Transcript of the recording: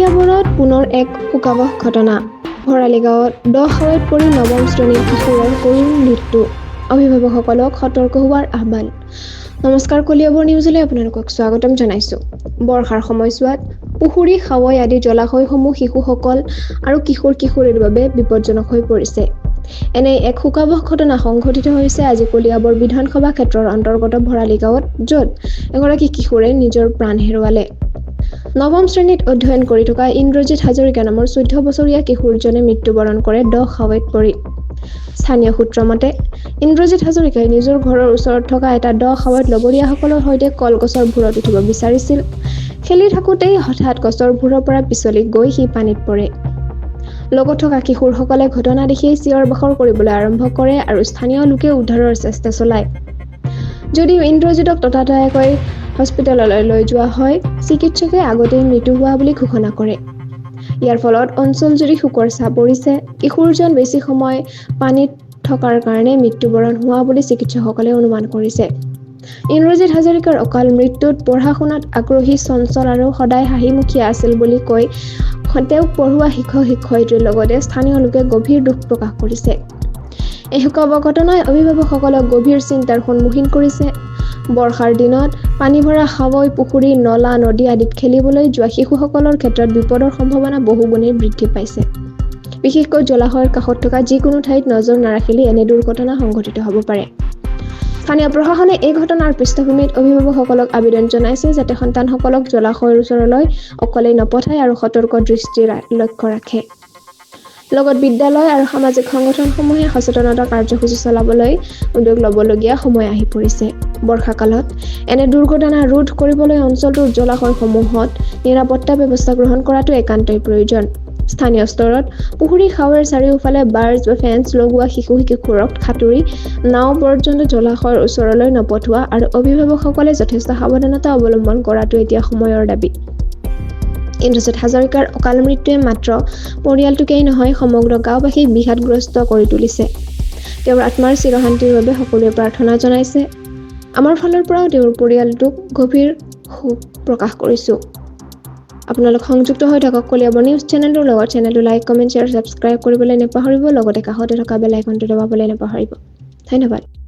কলিয়াবৰত পুনৰ এক শোকাৱহ ঘটনা। ভৰালী গাঁৱত দ খাৱৈত পৰি নৱম শ্ৰেণীৰ কিশোৰৰ কৰুণ মৃত্যু। অভিভাৱকসকলক সতৰ্ক হোৱাৰ আহ্বান। নমস্কাৰ, কলিয়াবৰ নিউজলৈ আপোনালোকক স্বাগতম জনাইছোঁ। বৰ্ষাৰ সময়ছোৱাত পুখুৰী, খাৱৈ আদি জলাশয়সমূহ শিশুসকল আৰু কিশোৰ কিশোৰীৰ বাবে বিপদজনক হৈ পৰিছে। এনে এক শোকাৱহ ঘটনা সংঘটিত হৈছে আজি কলিয়াবৰ বিধানসভা ক্ষেত্ৰৰ অন্তৰ্গত ভৰালী গাঁৱত, য'ত এগৰাকী কিশোৰে নিজৰ প্ৰাণ হেৰুৱালে। নৱম শ্ৰেণীত অধ্যয়ন কৰি থকা ইন্দ্ৰজিৎ হাজৰিকা নামৰ 14 বছৰীয়া কিশোৰজনে মৃত্যুবৰণ কৰে দ খাৱৈত পৰি। স্থানীয় সূত্ৰ মতে, ইন্দ্ৰজিৎ হাজৰিকাই নিজৰ ঘৰৰ ওচৰত থকা এটা দ খাৱৈত লগৰীয়াসকলৰ সৈতে কলগছৰ ভূৰত উঠিব বিচাৰিছিল। খেলি থাকোঁতেই হঠাৎ গছৰ ভূৰৰ পৰা পিছলি গৈ সি পানীত পৰে। লগত থকা কিশোৰসকলে ঘটনা দেখিয়েই চিঞৰ বাখৰ কৰিবলৈ আৰম্ভ কৰে আৰু স্থানীয় লোকে উদ্ধাৰৰ চেষ্টা চলায় যদিও ইন্দ্ৰজিতক ততাতৈয়াকৈ হস্পিটেললৈ লৈ যোৱা হয়, চিকিৎসকে আগতেই মৃত্যু হোৱা বুলি ঘোষণা কৰে। ইয়াৰ ফলত অঞ্চলজুৰি শোকৰ ছাঁ পৰিছে। কিশোৰজন বেছি সময় পানীত থকাৰ কাৰণে মৃত্যুবৰণ হোৱা বুলি চিকিৎসকসকলে অনুমান কৰিছে। ইন্দ্ৰজিৎ হাজৰিকাৰ অকাল মৃত্যুত পঢ়া শুনাত আগ্ৰহী, চঞ্চল আৰু সদায় হাঁহিমুখীয়া আছিল বুলি কৈ তেওঁক পঢ়োৱা শিক্ষক শিক্ষয়িত্ৰীৰ লগতে স্থানীয় লোকে গভীৰ দুখ প্ৰকাশ কৰিছে। এই শোকাৱহ ঘটনাই অভিভাৱকসকলক গভীৰ চিন্তাৰ সন্মুখীন কৰিছে। বৰ্ষাৰ দিনত পানী ভৰা খাৱৈ, পুখুৰী, নলা, নদী আদিত খেলিবলৈ যোৱা শিশুসকলৰ ক্ষেত্ৰত বিপদৰ সম্ভাৱনা বহুগুণেই বৃদ্ধি পাইছে। বিশেষকৈ জলাশয়ৰ কাষত থকা যিকোনো ঠাইত নজৰ নাৰাখিলে এনে দুৰ্ঘটনা সংঘটিত হ'ব পাৰে। স্থানীয় প্ৰশাসনে এই ঘটনাৰ পৃষ্ঠভূমিত অভিভাৱকসকলক আবেদন জনাইছে যাতে সন্তানসকলক জলাশয়ৰ ওচৰলৈ অকলেই নপঠায় আৰু সতৰ্ক দৃষ্টিৰ লক্ষ্য ৰাখে। লগত বিদ্যালয় আৰু সামাজিক সংগঠনসমূহে সচেতনতা কাৰ্যসূচী চলাবলৈ উদ্যোগ ল'বলগীয়া সময় আহি পৰিছে। বৰ্ষাকালত এনে দুৰ্ঘটনা ৰোধ কৰিবলৈ অঞ্চলটোৰ জলাশয়সমূহত নিৰাপত্তা ব্যৱস্থা গ্ৰহণ কৰাটো একান্তই প্ৰয়োজন। স্থানীয় স্তৰত পুখুৰী, খাৱৈৰ চাৰিওফালে বাৰ্জ বা ফেন্স লগোৱা, শিশু কিশোৰক সাঁতুৰি নাও পৰ্যন্ত জলাশয়ৰ ওচৰলৈ নপঠোৱা আৰু অভিভাৱকসকলে যথেষ্ট সাৱধানতা অৱলম্বন কৰাটো এতিয়া সময়ৰ দাবী। ইন্দ্ৰজিৎ হাজৰিকাৰ অকাল মৃত্যুৱে মাত্ৰ পৰিয়ালটোকেই নহয়, সমগ্ৰ গাঁওবাসীক বিষাদগ্ৰস্ত কৰি তুলিছে। তেওঁৰ আত্মাৰ চিৰশান্তিৰ বাবে সকলোৱে প্ৰাৰ্থনা জনাইছে। আমাৰ ফালৰ পৰাও তেওঁৰ পৰিয়ালটোক গভীৰ শোক প্ৰকাশ কৰিছোঁ। আপোনালোক সংযুক্ত হৈ থাকক কলিয়াবৰ নিউজ চেনেলটোৰ লগত। চেনেলটো লাইক, কমেণ্ট, শ্বেয়াৰ, ছাবস্ক্ৰাইব কৰিবলৈ নাপাহৰিব। লগতে কাষতে থকা বেল আইকনটো দবাবলৈ নাপাহৰিব। ধন্যবাদ।